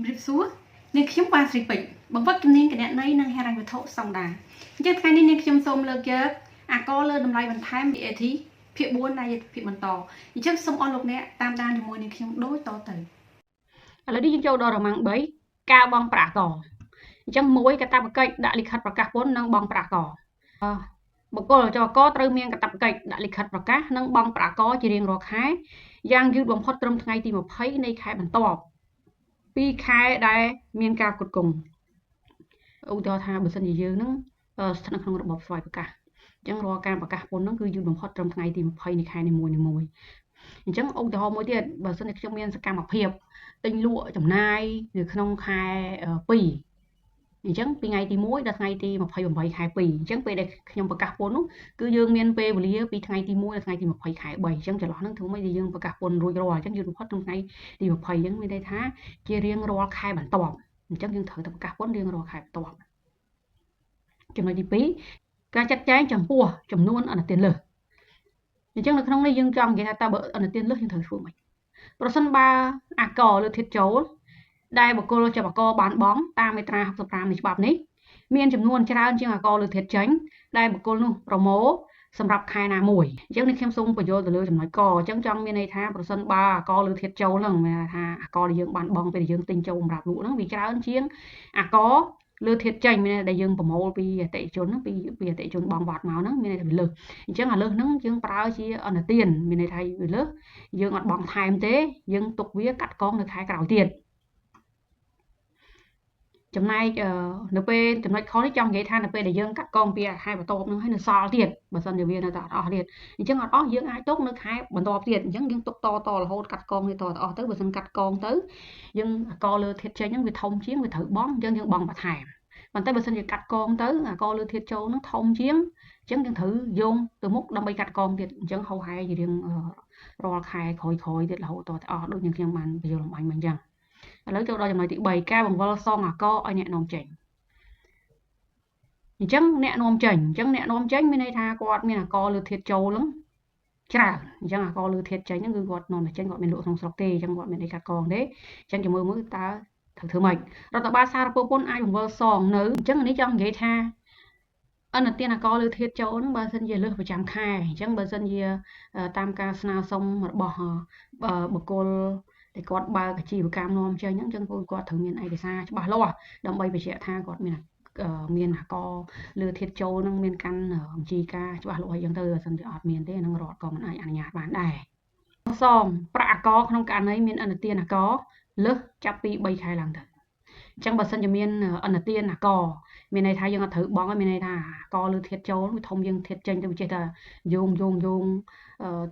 ជំរាបសួរនាងខ្ញុំបានស្រីពេជ្របង្វឹកជំនាញគណនេយ្យនិងហិរញ្ញវត្ថុស្តង់ដាអញ្ចឹងថ្ងៃនេះនាងខ្ញុំសូមលើកយកអាករលើតម្លៃបន្ថែម VAT ភាគ4ដែលភាគបន្តអញ្ចឹងសូមអស់លោកអ្នកតាមដានជាមួយនាងខ្ញុំដូចតទៅឥឡូវនេះយើងចូលដល់រ៉ម៉ាំង3ការបង់ប្រាក់អាករអញ្ចឹងមួយកាតព្វកិច្ចដាក់លិខិតប្រកាសពន្ធនិងបង់ប្រាក់អាករបុគ្គលចកត្រូវមានកាតព្វកិច្ចដាក់លិខិតប្រកាសនិងបង់ប្រាក់អាករជារៀងរាល់ខែយ៉ាងយឺតបំផុតត្រឹមថ្ងៃទី20នៃខែបន្ទាប់ពីខែដែលមានការផ្គត់ផ្គង់ឧទាហរណ៍ថាបើសិនជាយើងនឹងស្ថិតនៅក្នុងរបបស្វ័យប្រកាសអញ្ចឹងរាល់ការប្រកាសពន្ធហ្នឹងគឺយឺតបំផុតត្រឹមថ្ងៃទី20នៃខែនីមួយៗអញ្ចឹងឧទាហរណ៍មួយទៀតបើសិនជាខ្ញុំមានសកម្មភាពទិញលក់ចំណាយនៅក្នុងខែ2អញ្ចឹងពីថ្ងៃទី1ដល់ថ្ងៃទី28ខែ2អញ្ចឹងពេលដែលខ្ញុំប្រកាសពន្ធនោះគឺយើងមានពេលវេលាពីថ្ងៃទី1ដល់ថ្ងៃទី20ខែ3អញ្ចឹងចន្លោះហ្នឹងធ្វើម៉េចដែលយើងប្រកាសពន្ធរួចរាល់អញ្ចឹងយឺតបំផុតក្នុងថ្ងៃទី20អញ្ចឹងមានន័យថាជារៀងរាល់ខែបន្ទាប់អញ្ចឹងយើងត្រូវតែប្រកាសពន្ធរៀងរាល់ខែបន្ទាប់ចំណុចទី2ការចាត់ចែងចំពោះចំនួនអនុទានលើសអញ្ចឹងនៅក្នុងនេះយើងចង់និយាយថាតើបើអនុទានលើសយើងត្រូវធ្វើម៉េចប្រសិនបើអាករលើធាតុចូលដែលបុគ្គលចបករបានបង់តាមមាត្រា65នៃច្បាប់នេះមានចំនួនច្រើនជាងអាករលើធាតុចេញដែលបុគ្គលនោះប្រមូលសម្រាប់ខែណាមួយអញ្ចឹងនេះខ្ញុំសូមបញ្យល់ទៅលើចំណុចកអញ្ចឹងចង់មានន័យថាប្រសិនបើអាករលើធាតុចូលហ្នឹងមានថាអាករដែលយើងបានបង់ពេលដែលយើងទិញចូលសម្រាប់លក់ហ្នឹងវាច្រើនជាងអាករលើធាតុចេញមានដែលយើងប្រមូលពីអតិថិជនហ្នឹងពីអតិថិជនបង់វត្តមកហ្នឹងមានន័យថាវាលើសអញ្ចឹងអាលើសហ្នឹងយើងប្រើជាអនុទានមានន័យថាវាលើសយើងអត់បង់ថែមទេយើងទុកវាកាត់កងនៅខែក្រោយទៀតចំណែកនៅពេលចំណុចខនេះចង់និយាយថានៅពេលដែលយើងកាត់កងពីខែបន្ទាប់ហ្នឹងហើយនៅសល់ទៀតបើសិនជាវានៅតែអត់អស់ទៀតអញ្ចឹងអត់អស់យើងអាចទុកនៅខែបន្ទាប់ទៀតអញ្ចឹងយើងទុកតតរហូតកាត់កងនេះតតអស់ទៅបើសិនកាត់កងទៅយើងអាករលើធាតុចេញហ្នឹងវាធំជាងវាត្រូវបង់អញ្ចឹងយើងបង់បន្ថែមប៉ុន្តែបើសិនជាកាត់កងទៅអាករលើធាតុចូលហ្នឹងធំជាងអញ្ចឹងយើងត្រូវយោងទៅមុខដើម្បីកាត់កងទៀតអញ្ចឹងហោហែជារៀងរាល់ខែក្រោយៗទៀតរហូតតតែអស់ដូចយើងខ្ញុំបានបញ្យល់អំបញ្ញមកអញ្ចឹងឥឡូវចូលដល់ចំណុចទី3ការបង្វិលសងអាករឲ្យអ្នកនាំចេញអញ្ចឹងអ្នកនាំចេញអញ្ចឹងអ្នកនាំចេញមានន័យថាគាត់មានអាករលើធាតុចូលហ្នឹងច្រើនអញ្ចឹងអាករលើធាតុចេញហ្នឹងគឺគាត់នាំតែចេញគាត់មានលក់ក្នុងស្រុកទេអញ្ចឹងគាត់មានអីកាត់កងទេអញ្ចឹងជាមួយមើលតើត្រូវធ្វើម៉េចរដ្ឋបាលសារពើពន្ធអាចបង្វិលសងនៅអញ្ចឹងនេះចង់និយាយថាអនុទានអាករលើធាតុចូលហ្នឹងបើសិនជាលើសប្រចាំខែអញ្ចឹងបើសិនជាតាមការស្នើសុំរបស់បុគ្គលដែលគាត់បើកអាជីវកម្មនាំចេញហ្នឹងអញ្ចឹងគាត់ត្រូវមានឯកសារច្បាស់លាស់ដើម្បីបញ្ជាក់ថាគាត់មានអាករលើធាតុចូលហ្នឹងមានកាន់បញ្ជីការច្បាស់លាស់អីចឹងទៅបើសិនជាអត់មានទេហ្នឹងរដ្ឋក៏មិនអាចអនុញ្ញាតបានដែរសងប្រាក់អាករក្នុងករណីមានអនុទានអាករលើសចាប់ពី3ខែឡើងទៅអញ្ចឹងបើសិនជាមានអនុទានអាករមានន័យថាយើងអត់ត្រូវបង់ទេមានន័យថាអាករលើធាតុចូលវាធំយើងធាតុចេញទៅចេះតែយោង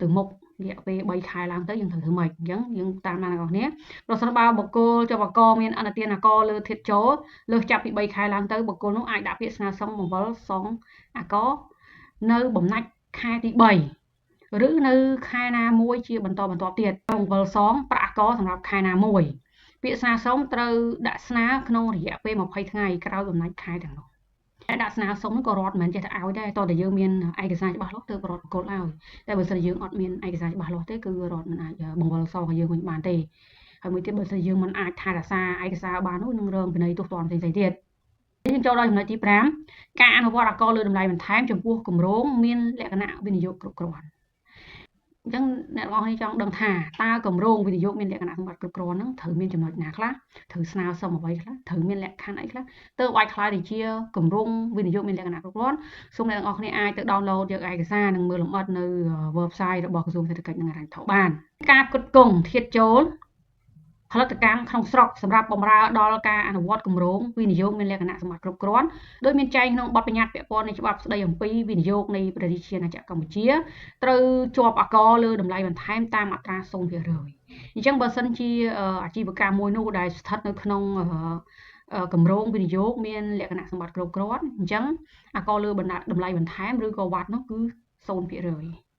ទៅមុខរយៈពេល3ខែឡើងទៅយើងត្រូវធ្វើម៉េចអញ្ចឹងយើងតាមដានអ្នកនរគ្នាប្រសិនបើបុគ្គលចបករមានអនុទានអាករលើធាតុចូលលើសចាប់ពី3ខែឡើងទៅបុគ្គលនោះអាចដាក់ពាក្យស្នើសុំបង្វិលសងអាករនៅបំណាច់ខែទី3ឬនៅខែណាមួយជាបន្តបន្ទាប់ទៀតបង្វិលសងប្រាក់អាករសម្រាប់ខែណាមួយពាក្យស្នើសុំត្រូវដាក់ស្នើក្នុងរយៈពេល20ថ្ងៃក្រោយបំណាច់ខែទាំងនោះតែដាក់ស្នើសុំក៏រដ្ឋមិនមែនចេះតែឲ្យដែរតោះតែយើងមានឯកសារច្បាស់លាស់ទើបរដ្ឋប្រគល់ឲ្យតែបើសិនជាយើងអត់មានឯកសារច្បាស់លាស់ទេគឺរដ្ឋមិនអាចបង្វិលសងឲ្យយើងវិញបានទេហើយមួយទៀតបើសិនយើងមិនអាចថែរក្សាឯកសារបាននោះនឹងរងពិន័យទោសទណ្ឌផ្សេងៗទៀតយើងចូលដល់ចំណុចទី5ការអនុវត្តអាករលើតម្លៃបន្ថែមចំពោះគម្រោងមានលក្ខណៈវិនិយោគគ្រប់គ្រាន់អញ្ចឹងអ្នកទាំងអស់គ្នាចង់ដឹងថាតើគម្រោងវិនិយោគមានលក្ខណៈសម្បត្តិគ្រប់គ្រាន់ហ្នឹងត្រូវមានចំណុចណាខ្លះត្រូវស្នើសុំអ្វីខ្លះត្រូវមានលក្ខខណ្ឌអីខ្លះទើបអាចក្លាយទៅជាគម្រោងវិនិយោគមានលក្ខណៈគ្រប់គ្រាន់សូមអ្នកទាំងអស់គ្នាអាចទៅ download យកឯកសារនិងមើលលម្អិតនៅ website របស់ក្រសួងសេដ្ឋកិច្ចនិងហិរញ្ញវត្ថុបានការផ្គត់ផ្គង់ធាតុចូលផលិតកម្មក្នុងស្រុកសម្រាប់បម្រើដល់ការអនុវត្តគម្រោងវិនិយោគមានលក្ខណៈសម្បត្តិគ្រប់គ្រាន់ដោយមានចែងក្នុងបទបញ្ញត្តិពាក់ព័ន្ធនៃច្បាប់ស្តីអំពីវិនិយោគនៃប្រជាជាតិណាចក្រកម្ពុជាត្រូវជាប់អាករលើតម្លៃបន្ថែមតាមអត្រា0%អញ្ចឹងបើសិនជាអាជីវកម្មមួយនោះដែលស្ថិតនៅក្នុងគម្រោងវិនិយោគមានលក្ខណៈសម្បត្តិគ្រប់គ្រាន់អញ្ចឹងអាករលើតម្លៃបន្ថែមឬក៏វ៉ាត់នោះគឺ0%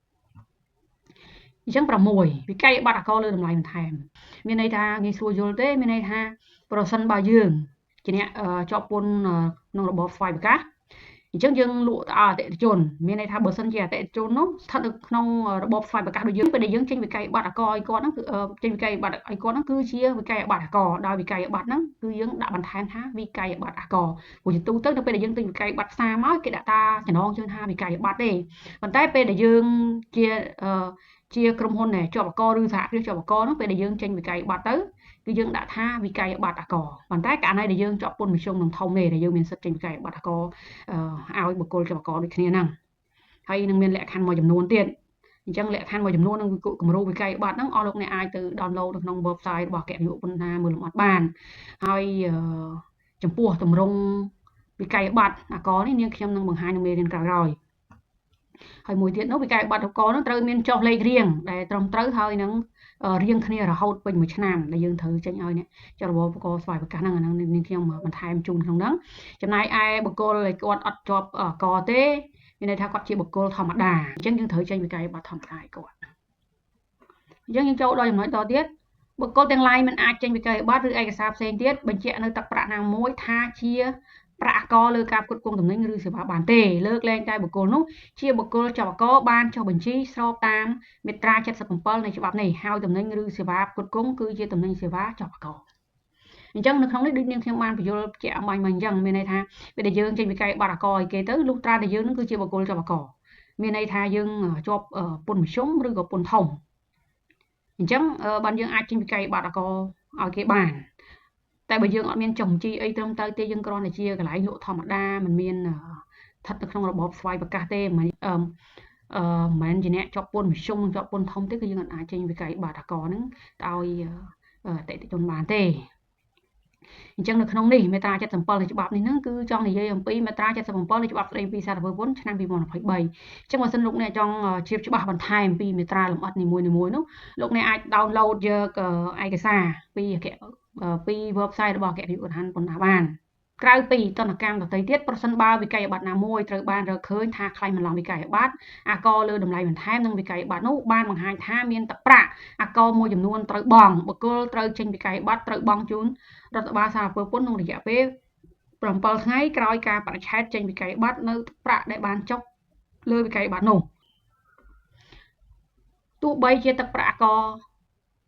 អញ្ចឹង6វិក័យប័ត្រអាករលើតម្លៃបន្ថែមមានន័យថាងាយស្រួលយល់ទេមានន័យថាប្រសិនបើយើងជាអ្នកជាប់ពន្ធក្នុងរបបស្វ័យប្រកាស អញ្ចឹងយើងលក់ទៅឲ្យអតិថិជនមានន័យថាបើសិនជាអតិថិជននោះស្ថិតនៅក្នុងរបបស្វ័យប្រកាសដូចយើងពេលដែលយើងចេញវិក័យប័ត្រអាករឲ្យគាត់ហ្នឹងគឺចេញវិក័យប័ត្រឲ្យគាត់ហ្នឹងគឺជាវិក័យប័ត្រអាករដោយវិក័យប័ត្រហ្នឹងគឺយើងដាក់បន្ថែមថាវិក័យប័ត្រអាករព្រោះជាទូទៅនៅពេលដែលយើងទិញវិក័យប័ត្រផ្សារមកគេដាក់តាចំណងជើងថាវិក័យប័ត្រទេប៉ុន្តែពេលដែលយើងជាក្រុមហ៊ុនដែលជាប់អាករឬសហគ្រាសជាប់អាករហ្នឹងពេលដែលយើងចេញវិក័យប័ត្រទៅគឺយើងដាក់ថាវិក័យប័ត្រអាករប៉ុន្តែករណីដែលយើងជាប់ពន្ធមធ្យមនឹងធំទេដែលយើងមានសិទ្ធិចេញវិក័យប័ត្រអាករឲ្យបុគ្គលជាប់អាករដូចគ្នាហ្នឹងហើយនឹងមានលក្ខខណ្ឌមួយចំនួនទៀតអញ្ចឹងលក្ខខណ្ឌមួយចំនួននឹងគម្រោងវិក័យប័ត្រហ្នឹងអស់លោកអ្នកអាចទៅ download នៅក្នុង website របស់អគ្គនាយកពន្ធដារមើលលម្អិតបានហើយចំពោះទម្រង់វិក័យប័ត្រអាករនេះនាងខ្ញុំនឹងបង្ហាញនៅមេរៀនក្រោយៗហើយមួយទៀតនោះវិក័យប័ត្រអាករនោះត្រូវមានចុះលេខរៀងដែលត្រឹមត្រូវហើយនឹងរៀងគ្នារហូតពេញមួយឆ្នាំដែលយើងត្រូវចេញឲ្យអ្នកចលនាបកស្វ័យប្រកាសហ្នឹងអាហ្នឹងនាងខ្ញុំបន្ថែមជូនក្នុងហ្នឹងចំណែកឯបុគ្គលដែលគាត់អត់ជាប់កទេមានន័យថាគាត់ជាបុគ្គលធម្មតាអញ្ចឹងយើងត្រូវចេញវិក័យប័ត្រធម្មតាឲ្យគាត់អញ្ចឹងយើងចូលដល់ចំណុចតទៀតបុគ្គលទាំងឡាយមិនអាចចេញវិក័យប័ត្រឬឯកសារផ្សេងទៀតបញ្ជាក់នៅទឹកប្រាក់ណាមួយថាជាប្រាក់អាករលើការផ្គត់ផ្គង់ទំនិញឬសេវាបានទេលើកលែងតែបុគ្គលនោះជាបុគ្គលជាប់អាករបានចុះបញ្ជីស្របតាមមាត្រា77នៃច្បាប់នេះហើយទំនិញឬសេវាផ្គត់ផ្គង់គឺជាទំនិញសេវាជាប់អាករអញ្ចឹងនៅក្នុងនេះដូចនាងខ្ញុំបានបញ្យល់ជាអំបញ្ញមកអញ្ចឹងមានន័យថាពេលដែលយើងចេញវិក័យប័ត្រអាករឲ្យគេទៅលុះត្រាតែយើងនឹងគឺជាបុគ្គលជាប់អាករមានន័យថាយើងជាប់ពន្ធមធ្យមឬក៏ពន្ធធំអញ្ចឹងបានយើងអាចចេញវិក័យប័ត្រអាករឲ្យគេបានតែបើយើងអត់មានចុះបញ្ជីអីត្រឹមត្រូវទេយើងគ្រាន់តែជាកន្លែងលក់ធម្មតាមិនមានស្ថិតនៅក្នុងរបបស្វ័យប្រកាសទេមិនមែនជាអ្នកជាប់ពន្ធមធ្យមជាប់ពន្ធធំទេគឺយើងអាចចេញវិក័យប័ត្រអាករហ្នឹងទៅឲ្យអតិថិជនបានទេអញ្ចឹងនៅក្នុងនេះមាត្រា77នៃច្បាប់នេះហ្នឹងគឺចង់និយាយអំពីមាត្រា77នៃច្បាប់ស្តីពីសារពើពន្ធឆ្នាំ2023អញ្ចឹងបើសិនលោកអ្នកចង់ជ្រាបច្បាស់បន្ថែមពីមាត្រាលម្អិតនីមួយៗនោះលោកអ្នកអាច download យកឯកសារពី website របស់អគ្គនាយកដ្ឋានពន្ធដារបានក្រៅពីទណ្ឌកម្មដទៃទៀតប្រសិនបើវិក័យប័ត្រណាមួយត្រូវបានរកឃើញថាក្លែងបន្លំវិក័យប័ត្រអាករលើតម្លៃបន្ថែមនិងវិក័យប័ត្រនោះបានបង្ហាញថាមានទឹកប្រាក់អាករមួយចំនួនត្រូវបង់បុគ្គលត្រូវចេញវិក័យប័ត្រត្រូវបង់ជូនរដ្ឋបាលសារពើពន្ធក្នុងរយៈពេល7ថ្ងៃក្រោយការបរិច្ឆេទចេញវិក័យប័ត្រនៅទឹកប្រាក់ដែលបានចុះលើវិក័យប័ត្រនោះទោះបីជាទឹកប្រាក់អាករ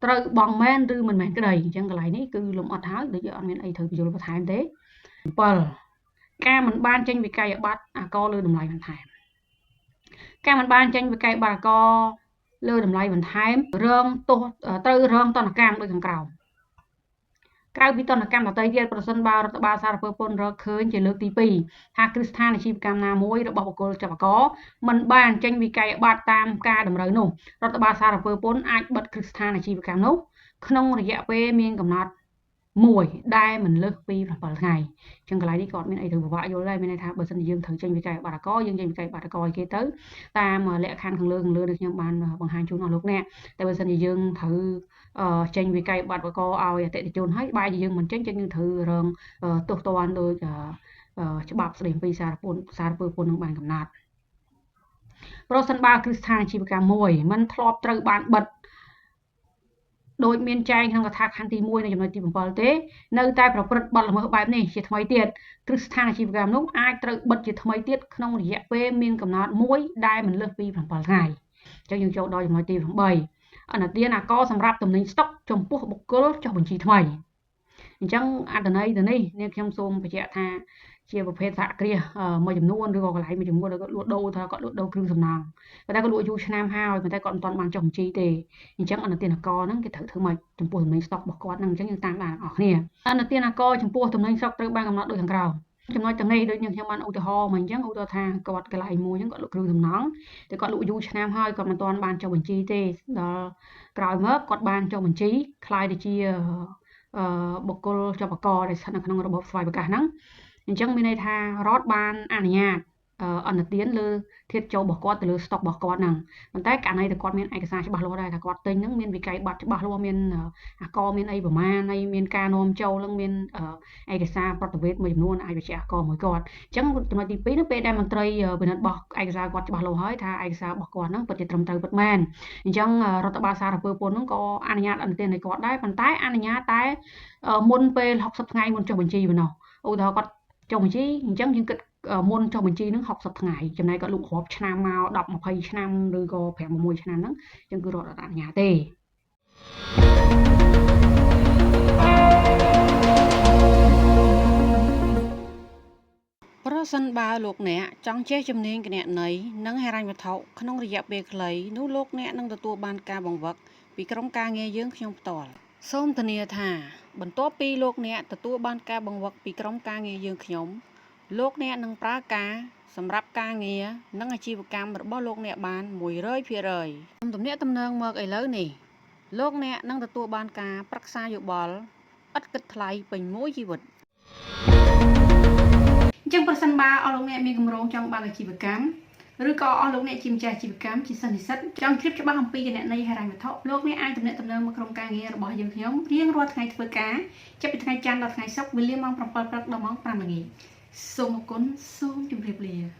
ត្រូវបង់មែនឬមិនមែនក្តីអញ្ចឹងកន្លែងនេះគឺលំអត់ហើយដូចជាអត់មានអីត្រូវបញ្យល់បន្ថែមទេ7ការមិនបានចេញវិក័យប័ត្រអាករលើតម្លៃបន្ថែមការមិនបានចេញវិក័យប័ត្រអាករលើតម្លៃបន្ថែមរងទោសត្រូវរងទណ្ឌកម្មដូចខាងក្រោមក្រៅពីទណ្ឌកម្មដទៃទៀតប្រសិនបើរដ្ឋបាលសារពើពន្ធរកឃើញជាលើកទី2ថាគ្រឹះស្ថានអាជីវកម្មណាមួយរបស់បុគ្គលជាប់អាករមិនបានចេញវិក័យប័ត្រតាមការតម្រូវនោះរដ្ឋបាលសារពើពន្ធអាចបិទគ្រឹះស្ថានអាជីវកម្មនោះក្នុងរយៈពេលមានកំណត់មួយដែលមិនលើសពី7ថ្ងៃអញ្ចឹងកន្លែងនេះក៏អត់មានអីត្រូវពិបាកយល់ដែរមានន័យថាបើសិនជាយើងត្រូវចេញវិក័យប័ត្រអាករយើងចេញវិក័យប័ត្រអាករឲ្យគេទៅតាមលក្ខខណ្ឌខាងលើដូចខ្ញុំបានបង្ហាញជូនអស់លោកអ្នកតែបើសិនជាយើងត្រូវចេញវិក័យប័ត្រអាករឲ្យអតិថិជនហើយបែរជាយើងមិនចេញយើងត្រូវរងទោសទណ្ឌដោយច្បាប់ស្តីអំពីសារពើពន្ធនឹងបានកំណត់ប្រសិនបើគ្រឹះស្ថានអាជីវកម្មមួយមិនធ្លាប់ត្រូវបានបិទដោយមានចែងក្នុងកថាខណ្ឌទី1នៃចំណុចទី7ទេនៅតែប្រព្រឹត្តបទល្មើសបែបនេះជាថ្មីទៀតគ្រឹះស្ថានអាជីវកម្មនោះអាចត្រូវបិទជាថ្មីទៀតក្នុងរយៈពេលមានកំណត់មួយដែលមិនលើសពី7ថ្ងៃអញ្ចឹងយើងចូលដល់ចំណុចទី8អនុទានអាករសម្រាប់ទំនិញស្តុកចំពោះបុគ្គលចុះបញ្ជីថ្មីអញ្ចឹងអត្ថន័យទៅនេះនាងខ្ញុំសូមបញ្ជាក់ថាជាប្រភេទសហគ្រាសមួយចំនួនឬក៏កន្លែងមួយចំនួនដែលគាត់លក់ដូរថាគាត់លក់ដូរគ្រឿងសំណង់ប៉ុន្តែគាត់លក់យូរឆ្នាំហើយប៉ុន្តែគាត់មិនទាន់បានចុះបញ្ជីទេអញ្ចឹងអនុទានអាករហ្នឹងគេត្រូវធ្វើម៉េចចំពោះទំនិញស្តុករបស់គាត់ហ្នឹងអញ្ចឹងយើងតាមដានអស់គ្នាអនុទានអាករចំពោះទំនិញស្តុកត្រូវបានកំណត់ដូចខាងក្រោមចំណុចទាំងនេះដូចខ្ញុំបានឧទាហរណ៍មកអញ្ចឹងឧទាហរណ៍ថាគាត់កន្លែងមួយអញ្ចឹងគាត់លក់គ្រឿងសំណង់តែគាត់លក់យូរឆ្នាំហើយគាត់មិនទាន់បានចុះបញ្ជីទេដល់ក្រោយមកគាត់បានចុះបញ្ជីក្លាយទៅជាបុគ្គលជាប់អាករដែលស្ថិតនៅក្នុងរបបស្វ័យប្រកាសហ្នឹងអញ្ចឹងមានន័យថារដ្ឋបានអនុញ្ញាតអនុទានលើធាតុចូលរបស់គាត់ទៅលើស្តុករបស់គាត់ហ្នឹងប៉ុន្តែករណីដែលគាត់មានឯកសារច្បាស់លាស់ដែរថាគាត់ទិញហ្នឹងមានវិក័យប័ត្រច្បាស់លាស់មានអាករមានអីប្រមាណហើយមានការនាំចូលហ្នឹងមានឯកសារប្រតិវេទមួយចំនួនអាចបញ្ជាក់អាករមួយគាត់អញ្ចឹងចំណុចទី2ហ្នឹងពេលដែលមន្ត្រីពិនិត្យរបស់ឯកសារគាត់ច្បាស់លាស់ហើយថាឯកសាររបស់គាត់ហ្នឹងពិតជាត្រឹមត្រូវពិតមែនអញ្ចឹងរដ្ឋបាលសារពើពន្ធហ្នឹងក៏អនុញ្ញាតអនុទានឲ្យគាត់ដែរប៉ុន្តែអនុញ្ញាតតែមុនពេល60ថ្ងៃមុនចុះបញ្ជីប៉ុណ្ណោះឧទាហរណ៍គាត់ចុះបញ្ជីអញ្ចឹងយើងគិត មុនចុះបញ្ជីហ្នឹង60ថ្ងៃចំណែកគាត់លក់រាប់ឆ្នាំមក10 20ឆ្នាំឬក៏5 6ឆ្នាំហ្នឹងអញ្ចឹងគឺរដ្ឋអត់អនុញ្ញាតទេប្រសិនបើលោកអ្នកចង់ចេះជំនាញគណនេយ្យនិងហិរញ្ញវត្ថុក្នុងរយៈពេលខ្លីនោះលោកអ្នកនឹងទទួលបានការបង្វឹកពីក្រុមការងារយើងខ្ញុំផ្ទាល់សូមធានាថាបន្ទាប់ពីលោកអ្នកទទួលបានការបង្វឹកពីក្រុមការងារយើងខ្ញុំលោកអ្នកនឹងប្រើការសម្រាប់ការងារនិងអាជីវកម្មរបស់លោកអ្នកបាន100%សូមទំនាក់ទំនងមកឥឡូវនេះលោកអ្នកនឹងទទួលបានការប្រឹក្សាយោបល់ឥតគិតថ្លៃពេញមួយជីវិតអញ្ចឹងប្រសិនបើអស់លោកអ្នកមានគម្រោងចង់បើកអាជីវកម្មឬក៏អស់លោកអ្នកជាម្ចាស់អាជីវកម្មជាសិស្សនិស្សិតចង់ជ្រាបច្បាស់អំពីគណនេយ្យហិរញ្ញវត្ថុលោកអ្នកអាចទំនាក់ទំនងមកក្រុមការងាររបស់យើងខ្ញុំរៀងរាល់ថ្ងៃធ្វើការចាប់ពីថ្ងៃច័ន្ទដល់ថ្ងៃសុក្រវេលាម៉ោង7ព្រឹកដល់ម៉ោង5ល្ងាចសូមអរគុណសូមជម្រាបលា។